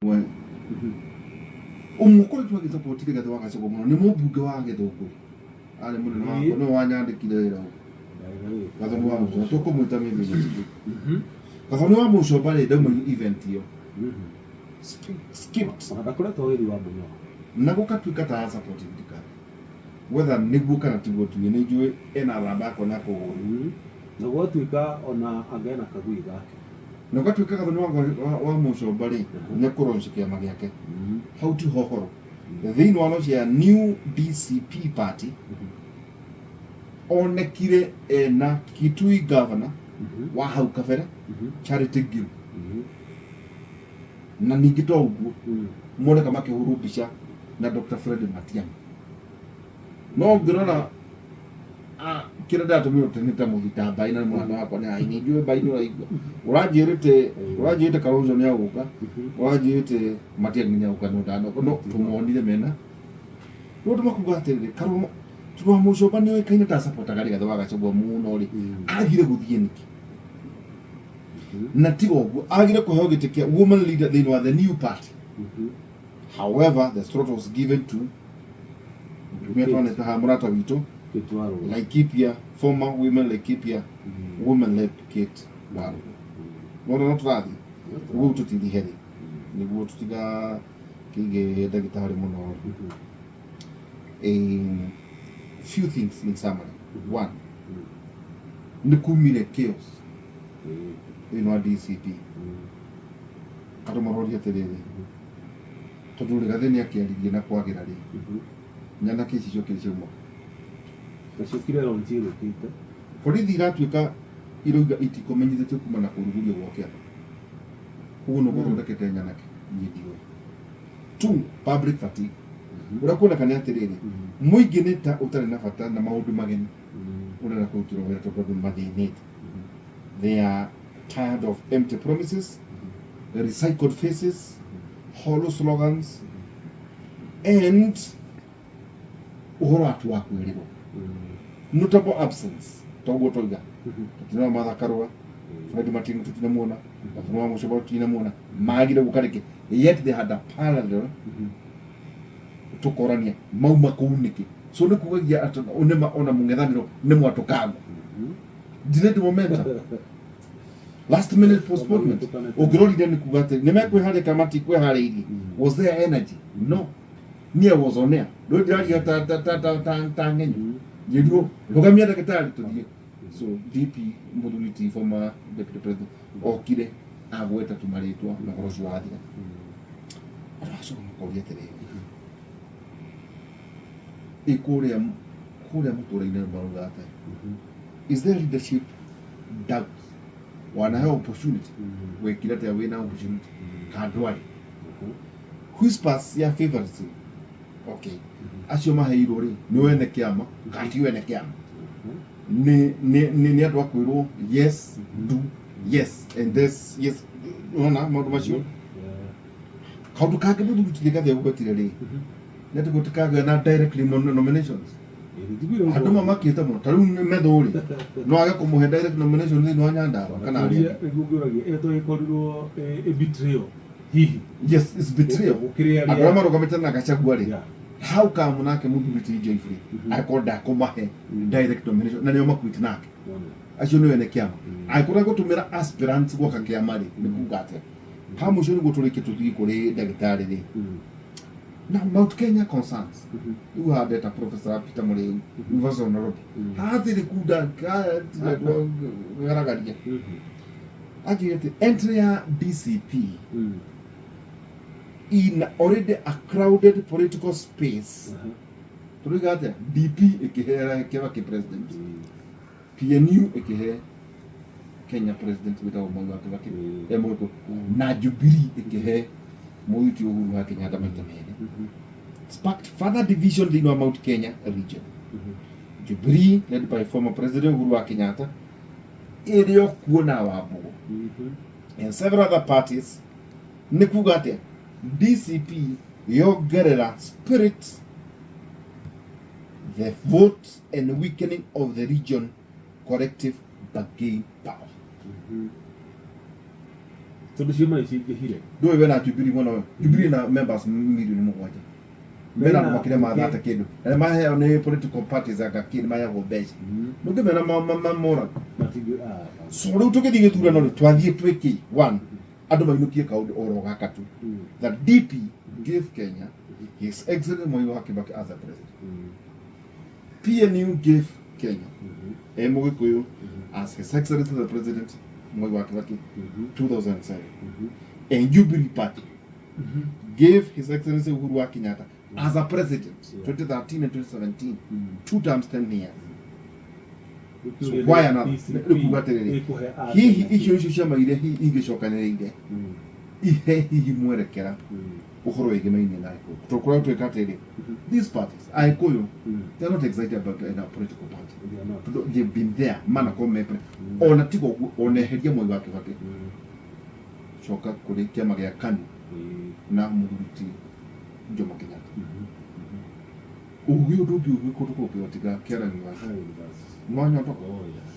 We ũmwe ũkoretwo agĩsapoti Rigathĩ wa Gachagua mũno nĩ mũmbunge wa Gĩthũngũri, arĩ mũnene wakwa, nĩwe wanyandĩkire wĩra ũyũ, Gathoni wa Mũcomba, tũkũmwĩta maybe Mũtitũ. Gathoni wa Mũcomba rĩ, ndauma event ĩyo, skipped. Ona ndakoretwo agĩthiĩ wa Mũnyoro. Na gũkatuĩka ta support thirikari, whether nĩguo kana tiguo ndiũĩ, nĩ njũĩ ena ramba yakwa na kũgũrũ. Na gwatuĩka ona anga ena kagui gake. Na gũgatuĩka Gathoni wa Mũcomba rĩ, nĩ kũronci kĩama gĩake hau ti hohoro thĩinĩ wa launch ya new DCP party, onekire ena Kitui governor wa hau kabere, Charity Ngilu, na ningĩ to ũguo, moneka makĩhũrwo mbica na Dr. Fred Matiang'i. No ngĩrora kĩrĩa ndatũmĩrwo tene ta mũthita mbaĩ na mwana wakwa nĩ aini njũĩ mbaĩ nĩ ũraigua ũranjĩrĩte Kalonzo nĩ agũka, ũranjĩrĩte Matiang'i nĩ agũka, no ndanoka, no tũmonire mena rĩu andũ makuga atĩrĩrĩ, Karũma tondũ wa Mũcomba nĩ oĩkaine ta supportaga Rigathĩ wa Gachagua mũno rĩ, agire gũthiĩ nĩkĩ? Na tiga ũguo, agire kũheo gĩtĩ kĩa woman leader thĩinĩ wa the new party. However, the slot was given to mũtumia twanete haha, mũrata witũ Kĩtwarwo. Laikipia, former women Laikipia women led Kate Warũgũ. Nona no tũrathiĩ nĩguo tũtithihe rĩ, nĩguo tũtiga kĩige ndagĩtarĩ mũno rĩ. Few things in summary. One, nĩ kumire chaos thĩinĩ wa DCP. Andũ maroria atĩrĩrĩ, tondũ Rigathĩ nĩ akĩaririe na kwagĩra rĩ, nyanake ici ciokire ciauma? Naciokire launch ĩrũkĩte. Borithi iratuĩka iroiga itikũmenyithĩtio kuma na kũrugũrio gwa kĩama, koguo nĩ gũthondekete nyanake, niĩ ndiũĩ. Two, public fatigue. Ũrĩa kuoneka nĩ atĩrĩrĩ, mũingĩ nĩ ta ũtarĩ na bata na maũndũ mageni ũrenda kũrutĩrwo wĩra, tondũ andũ mathĩnĩte. They are tired of empty promises, recycled faces, hollow slogans and ũhoro watu wa kwĩrĩrwo. Notable absence, toguo toiga, tũtinona Martha Karua, Fred Matiang'i tutinamuona, Gathoni wa Mũcomba tutinamuona, magire gũka nĩkĩ? Yet they had a parallel. Tũkorania mauma kũu nĩkĩ? So nĩ kugagia atĩ nĩma ona mũng'ethanĩro nĩ mwatũkangu, delayed momentum, last minute postponement. Ũngĩrorire nĩ kuga atĩ nĩ mekwĩharĩria kana matikwĩharĩirie? Was there energy? No, niĩ I was on air, rĩu ndĩraria ta ng'enyo, njĩrirwo rũgamia ndagĩtarĩ tũthiĩ. So DP, mũthuri ti former deputy president okire agweta tu marĩtwa na ũhoro ũcio wathira. Andũ acoka makoria atĩrĩrĩ, ĩ kũrĩa mũtũũra-inĩ marauga atĩa? Is there leadership doubts? Wanaheo opportunity, wekire atĩa wĩna opportunity ka ndwarĩ? Whispers ya favoritism. Okay, acio maheirwo rĩ, nĩ wene kĩama kana ti wene kĩama? Nĩ andũ a kwĩrwo yes, do yes and this yes. Ũrona maũndũ macio? Kaũndũ kangĩ mũthuri ti Rigathĩ agwetire rĩ, nĩ atĩ gũtikagĩa na direct nominations. Andũ mamakĩte mũno, ta rĩu methũ rĩ, no age kũmũhe direct nomination thĩinĩ wa Nyandarua kana arĩa angĩ. Nĩguo ngĩũragia, ĩyo to ĩkorirwo ĩ betrayal hihi? Yes, it's betrayal. Gũkĩrĩ andũ arĩa marũgamĩte na Gachagua rĩ, how come nake mũthuri ti Joyfrey angĩkorwo ndakũmahe direct nomination na nĩo makuĩte nake acio nĩo ene kĩama? Angĩkorwo egũtũmĩra aspirants gwaka kĩama rĩ, nĩ kuga atĩa? Ha mũico, nĩguo tũrĩkie tũthiĩ kũrĩ ndagĩtarĩ rĩ, na Mount Kenya concerns rĩu haha ndeta Professor Peter Mũrĩu, University of Nairobi, hatirĩ kunda garagaria. Anjĩre atĩ entry ya DCP in already a crowded political space, tũriga atĩa? DP ĩkĩhe Kibaki president, PNU ĩkĩhe Kenya president wĩtagwo Mwai wa Kibaki, e Mũgĩkũyũ, na Jubilee ĩkĩhe Mũhiti Uhuru wa Kenyatta maita merĩ, sparked further division thĩinĩ wa Mount Kenya region. Jubilee, led by former president Uhuru wa Kenyatta, ĩrĩ o kuo na Wambũgũ and several other parties. Nĩ kuga atĩa? DCP yongerera spirit the vote and weakening of the region collective bargain power. Tondũ ciama nĩ ciingĩhire. Ndũĩ we na Jubilee mwena ũyũ, Jubilee na members 7 milioni. Mena andũ makĩria ma 30 kĩndũ, na nĩ maheo nĩ political parties, anga kĩ, nĩ maheagwo mbeca. Ndũngĩmena moraga. Matingĩ ah. So rĩu tũgĩthiĩ gĩthurano rĩ, twathiĩ twĩkĩ one, andũ mainũkie kaũndũ oro gaka tu, that DP gave Kenya His Excellency Mwai wa Kibaki as a president. PNU gave Kenya e Mũgĩkũyũ as His Excellency the President Mwai wa Kibaki 2007, and Jubilee Party gave His Excellency Uhuru wa Kenyatta as a president 2013 and 2017, two times 10 years. So why another? Nĩ kuga atĩrĩrĩ, hihi icio ciama iria hihi ingĩcokanĩrĩire ihe hihi mwerekera ũhoro wĩgĩmainie na Agĩkũyũ, tondũ kũrĩa gũtuĩka atĩrĩ, these parties, Agĩkũyũ, they are not excited about a political party, tondũ they've been there manakorwo me ona tiga ũguo, ona eheria Mwai wa Kibaki, coka kũrĩ kĩama gĩa KANU na mũthuri ti Jomo Kenyatta. Ũgĩ ũndũ ũngĩ ũgĩ kũndũ kũngĩ tiga Kĩara University. Mwanya. Oh, yes.